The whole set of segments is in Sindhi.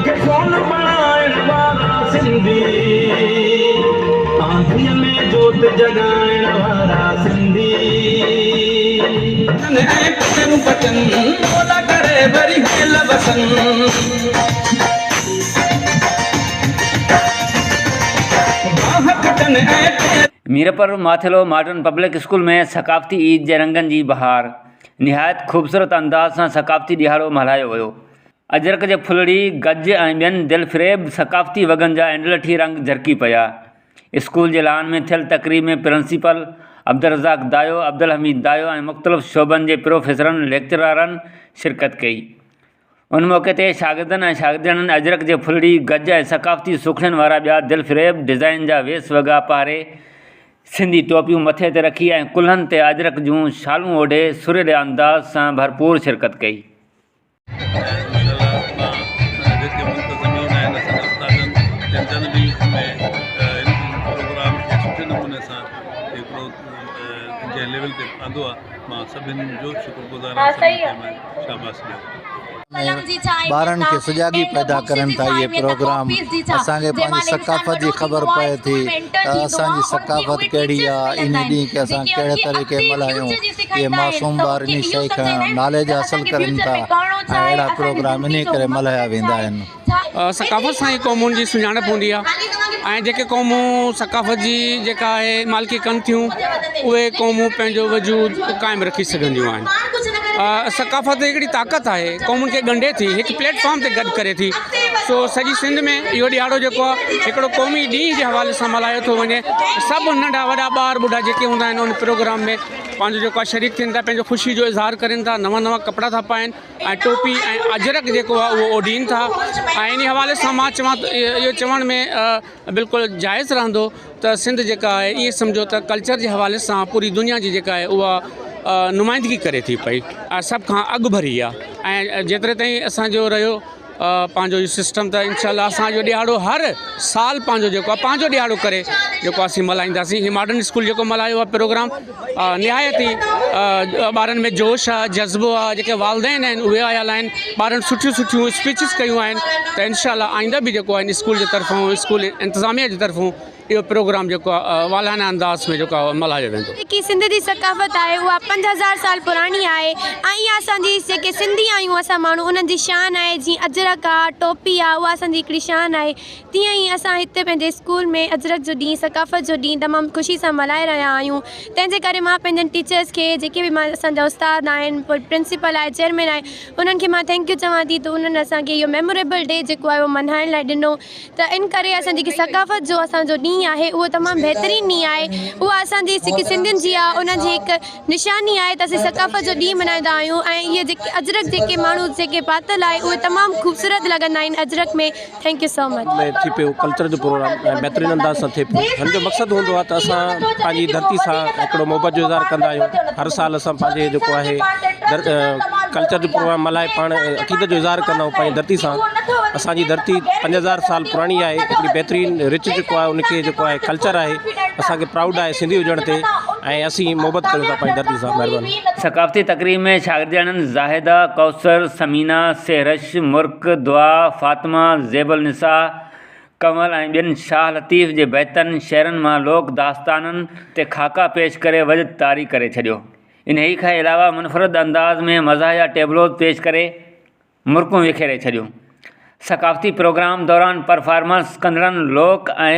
کي سون بڻائڻ وارا سنڌي، آنڌيء ۾ جوت جڳائڻ وارا سنڌي. ۽ پيرون پچن، مولا ڪري وري هيل وسن. باهه کٽن ۽ پير. Mirpur Mathelo modern public school ۾ ثقافتي عيد جي رنگن جي بهار، نهايت خوبصورت انداز سان ثقافتي ڏهاڙو ملهايو ويو. اجرڪ جي ڦلڙي، گج ۽ ٻين دلفريب ثقافتي وڳن جا انڊلٺي رنگ جرڪي پيا. اسڪول جي لان ۾ ٿيل تقريب ۾ پرنسپل عبدالرزاق دايو، عبدالحميد دايو ۽ مختلف شعبن جي پروفيسرن، ليڪچرارن شرڪت ڪئي. ان موقعي تي شاگردن ۽ شاگردياڻين اجرڪ جي ڦلڙي، گج ۽ ثقافتي سوکڙين وارا ٻيا دلفريب ڊزائين جا ويس وڳا پهري، سنڌي ٽوپيون مٿي تي رکي ۽ ڪلهن تي اجرڪ جون شالون اوڍي سريلي انداز سان ڀرپور شرڪت ڪئي. انشاء الله مان اسان جا جيڪي منتظمين آهن اسان جا استادن جن به ان ۾ ان پروگرام کي سٺي نموني سان هڪڙو جنهن ليول تي آندو آهي مان سڀني جو شڪر گذار آهيان سڀني کي مان شاباس ڏيان ٿو. ٻارن کي سجاڳي پيدا ڪرن ٿا اهي پروگرام اسان کي پنهنجي ثقافت جي خبر پئي ٿي ته اسان جي ثقافت ڪهڙي آ انهي ڏينهن کي اسان ڪهڙي طريقي ملهايون اهي معصوم ٻار انهي شئي کان ناليج حاصل ڪرن ٿا ۽ اهڙا پروگرام انهي ڪري ملهايا ويندا آهن. ثقافت سان ئي قومن جي سڃاڻپ هوندي آهي ۽ جيڪي قومون ثقافت جي جيڪا آهي مالڪي ڪن ٿيون اهي قومون پنهنجو وجود قائم رکي سگهنديون آهن ثقافت هڪڙي طاقت آهي قومن کي ڳنڍي ٿي هڪ پليٽ فارم تي گڏ ڪري ٿي سو سڄي سنڌ ۾ اهو ڏيهاڙو جيڪو آهي هڪڙو قومي ڏينهن جي حوالي سان ملهايو ٿو وڃي سڀ ننڍا وڏا ٻار ٻڍا جيڪي هوندا آهن ان پروگرام ۾ پنهنجو جيڪو آهي شريڪ ٿين ٿا پنهنجو خوشي جو اظهار ڪرين ٿا نوان نوان ڪپڙا ٿا پائن ۽ ٽوپي ۽ اجرڪ جيڪو آهي اهو اوڍين ٿا ۽ انهي حوالي سان مان چوان ته اهو چوڻ ۾ بلڪل جائز رهندو ته سنڌ جيڪا آهي ائين سمجهو ته ڪلچر جي حوالي سان پوري دنيا جي جيڪا آهي اها نمائندگي ڪري ٿي پئي ۽ سڀ کان اڳ ڀري آهي ۽ جيتري تائين اسانجو رهيو پنهنجو اهو سسٽم ته انشاء الله اسان اهو ڏهاڙو هر سال پنهنجو جيڪو آهي پنهنجو ڏهاڙو ڪري جيڪو اسين ملهائينداسين هي ماڊرن اسڪول جيڪو ملهايو آهي پروگرام نهايت ئي ٻارن ۾ جوش آهي جذبو آهي جيڪي والدين آهن اهي آيل آهن ٻارن سٺيون سٺيون اسپيچز ڪيون آهن ته انشاء الله آئنده به جيڪو آهي اسڪول جي طرفون اسڪول انتظاميه جي طرفون اهو پروگرام جيڪو آهي والهانه انداز ۾ جيڪو آهي ملهايو ويندو. جيڪي سنڌ جي ثقافت آهي اها 5000 سال پراڻي آهي ۽ اها اسان جي جيڪي سنڌي آهيون اسان ماڻهو انهن جي شان آهي جيئن اجرڪ آ ٽوپي آ اها اسان جي هڪڙي شان آهي تيئن ئي اسان هتي پنهنجي اسڪول ۾ اجرڪ جو ڏينهن ثقافت جو ڏينهن تمام خوشي سان ملهائي رهيا آهيون تنهن جي ڪري مان پنهنجن ٽيچرس کي جيڪي به مان اسان جا استاد آهن پرنسپل آهي چيئرمين آهي انهن کي مان thank you چوان ٿي ته انهن اسان کي اهو ميموريبل ڊي جيڪو آهي اهو ملهائڻ لاء ڏنو ته ان ڪري اسان جيڪي ثقافت جو اسان جو ڏينهن آهي اهو تمام بهترين ڏينهن آهي اها اسان جي جيڪي سنڌين جي آهي ان جي هڪ نشاني آهي ته اسين ثقافت جو ڏينهن ملهائيندا آهيون ۽ اهي جيڪي اجرڪ جيڪي ماڻهو جيڪي پاتل آهي اهي تمام خوبصورت لڳندا آهن اجرڪ ۾ thank you سو مچ. ۾ ٿي پيو ڪلچر جو پروگرام ۽ بهترين انداز سان ٿئي پيو هن جو مقصد هوندو آهي ته اسان پنهنجي ڌرتي سان هڪڙو محبت جو اظهار ڪندا آهيون هر سال اسان پنهنجي جيڪو آهي ڪلچر جو پروگرام ملهائي پاڻ عقيدت جو اظهار ڪندا آهيون پنهنجي ڌرتي سان اسان جي ڌرتي 5000 سال پراڻي آهي هڪڙي بهترين رچ جيڪو آهي ان کي جيڪو آهي ڪلچر آهي اسان کي پرائوڊ آهي سنڌي هجڻ تي ۽ اسين محبت ڪريون ٿا پنهنجي ڌرتي سان مهرباني. ثقافتي تقريب ۾ شاگردياڻين زاهده، ڪوثر، ثمينه، سحرش، مرڪ، دعا، فاطمه، زيب النساء، ڪنول ۽ ٻين شاهه لطيف جي بيتن، شعرن مان لوڪ داستانن تي خاڪا پيش ڪري وجد طاري ڪري ڇڏيو. انهيء کان علاوه منفرد انداز ۾ مزاحيه ٽيبلوز پيش ڪري مرڪون وکيري ڇڏيون. ثقافتي پروگرام دوران پرفارمنس ڪندڙن لوڪ ۽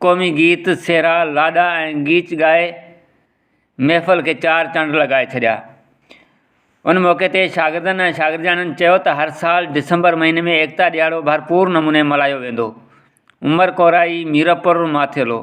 قومي گيت، سهرا، لاڏا ۽ ڳيچ ڳائي محفل کي چار چنڊ لڳائي ڇڏيا. ان موقعي تي شاگردن ۽ شاگردياڻين چيو ته هر سال ڊسمبر مهيني ۾ ايڪتا ڏهاڙو ڀرپور نموني ملهايو ويندو. عمر ڪورائي، ميرپور ماٿيلو.